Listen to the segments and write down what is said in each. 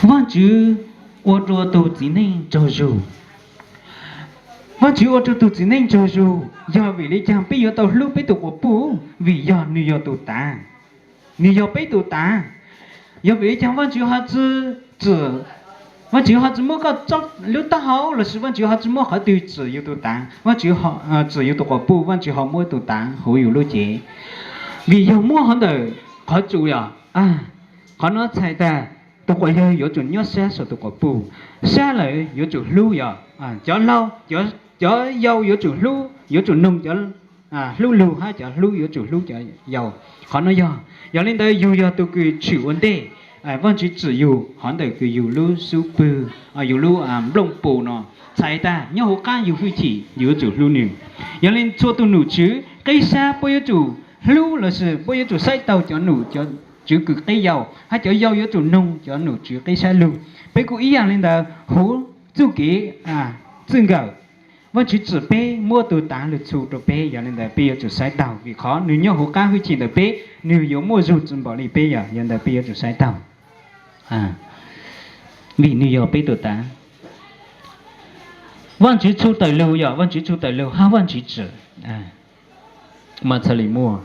Vajtswv ua rua tug txiv neej tsaug zug. Vajtswv ua rua tug txiv neej tsaug zug, yog vim le caag peb yuav tau hlub peb tug quas puj? Vim yog nwg yog tug tav, nwg yog peb tug tav. Yog vim le caag Vajtswv ho tsi, tsi, Vajtswv ho tsi muab koj txob lub taub hau lossis Vajtswv ho tsi muab qhov twg tsim yug tug tav? Vajtswv tsim yug tug quas puj, Vajtswv ho muab tug tav huv yug lub cev. Vim yog muab hov ntawm qhov tsum yog, qhov no txhais tag tug quas yawg yuav tsum nyob sab saum tug quas puj. Sab lawm yuav tsum hlub yog, cov, cov yau yuav tsum hlub, yuav tsum noog cov hlub lug hab cov hlub yuav tsum hlub cov yau. Qhov no yog, yog le ntawd yug yog tug kws tshwm ua ntej, Vajtswv tsim yug hov ntawm kws yug lub xub pwg, yug lub nplooj pus no, txhais tag nyob huv qab yug hwj chim yug yuav tsum hlub nwg. Yog le txhua tug num tswv qeb sab puab yuav tsum hlub lossis puab yuav tsum saib taug cov num, cov tswv kws qeb yau, hab cov yau yuav tsum noog cov num tswv qeb sab lug. Peb kuj ib yaam le ntawd huv txuj kev txwj nkawm, Vajtswv tsim peb muab tug tav lug txhu rua peb, yog le ntawd peb yuav tsum saib taug vim qhov nwg nyob huv qab hwj chim ntawm peb, nwg yuav muaj zug tsi npaum le peb yog, yog ntawd peb yuav tsum saib taug vim nwg yog peb tug tav. Vajtswv txhu tawm lug yog, Vajtswv txhu tawm lug hab Vajtswv tsim. Mas txhad le muaj,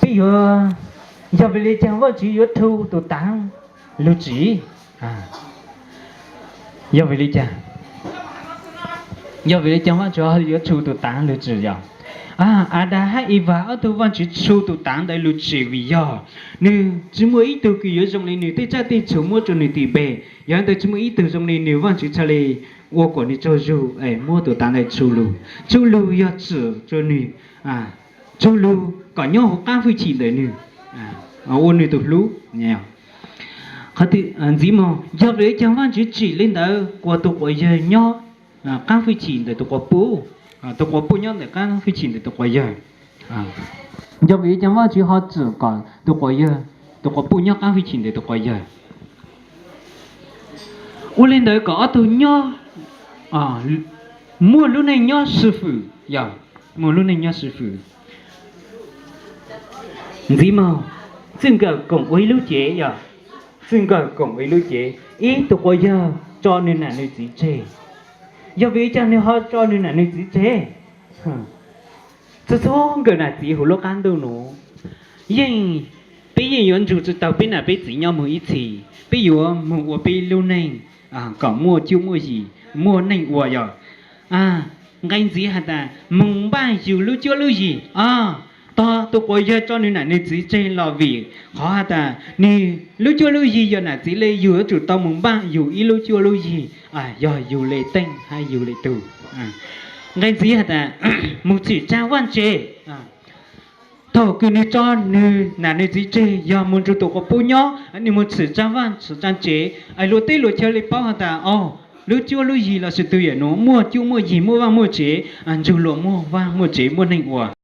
peb yuav, yog vim le caag Vajtswv yuav txhu tug tav lug tsim? Yog vim le caag, yog vim le caag Vajtswv yuav txhu tug tav lug tsim yog? Adas hab Evas ob tug Vajtswv txhu tug tav ntawd lug tsim vim yog nwg tsi muaj ib tug kws yuav zoo le nwg tej tsaj tej txhu muab rua nwg tis npe. Yog le ntawd tsi muaj ib tug zoo le nwg, Vajtswv txhad le ua kuas nwg tsaug zug es muab tug tav ntawd txhu lug. Txhu lug yog tsim rua nwg, txhu lug kom nyob huv qab hwj chim ntawm nwg, ua nwg tug hlub. Qhov ntxiv moog, yog vim le caag Vajtswv tsim le ntawd kuas tug quas yawg nyob qab hwj chim ntawm tug quas puj, tug quas puj nyob ntawm qab hwj chim ntawm tug quas yawg? Yog vim le caag Vajtswv ho tsim kom tug quas yawg, tug quas puj nyob qab hwj chim ntawm tug quas yawg? Ua le ntawd kom ob tug nyob, muaj lub neej nyob sw fwm, yog, muaj lub neej nyob sw fwm. Ntxiv moog, txwj nkawm koom ua ib lub cev, yog, txwj nkawm koom ua ib lub cev. Ib, tug quas yawg tso nwg nam nwg txiv tseg. Yog vim le caag nwg ho tso nwg nam nwg txiv tseg? Txhua txhua nkawm nam txiv huv lub qab ntuj nuav, yeej, peb yeej yuav nrug tsi tau peb nam peb txiv nyob moog ib txhis, peb yuav moog ua peb lub neej kom muaj cuab muaj yim, muaj neej ua yog. Nqe ntxiv has tas moog npaj yug lub cuab lub yig. Tog tug quas yawg tso nwg nam nwg txiv tseg los vim qhov has tas nwg lub cuab lub yig yog nam txiv le yug yuav tsum tau moog npaj yug ib lub cuab lub yig, yog yug le teej hab yug le tug. Nqe ntxiv has tas moog txhim tsaa vaaj tse. Thaum kws nwg tso nwg nam nwg txiv tseg yog moog nrug tug quas puj nyob, nwg moog txhim tsaa vaaj txhim tsaa tsev, luag teb luag chaw le paub has tas o, lub cuab lub yig lossis tug yawm nuav muaj cuab muaj yig muaj vaaj muaj tsev, nrug luag muaj vaaj muaj tsev muaj neej ua.